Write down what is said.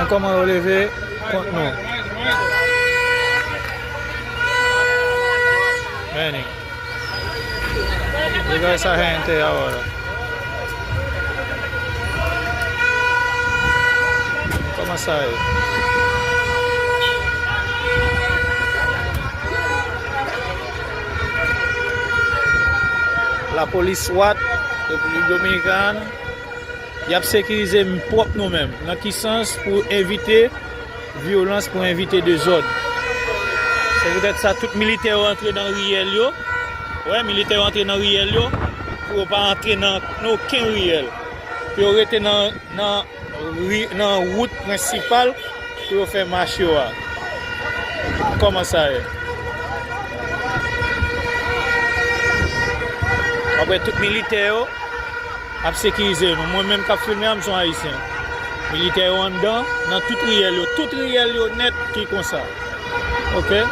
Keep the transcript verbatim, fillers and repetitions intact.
Kòman yo leve kont nou? Meni. Diga esa gente ahora. Kòman sa ye? Lapolis swat Repiblik Dominikàn. Y ap sekirize n pwòp nou menm. Nan ki sans? Pou evite vyolans, pou evite dezòd. Se poutèt sa tout militè yo antre nan riyèl yo. Wè, militè yo antre nan riyèl yo pou yo pa antre nan, nan okenn riyèl. Pou yo rete nan, nan, ri, nan wout prensipal pou yo fè mach yo a. Kòman sa ye? Apre tout militè yo ap sekirize nou. Mwen menm k ap filme a, m se yon Ayisyen. Militè yo anndan, nan tout riyèl yo. Tout riyèl yo nèt ki konsa. Oke?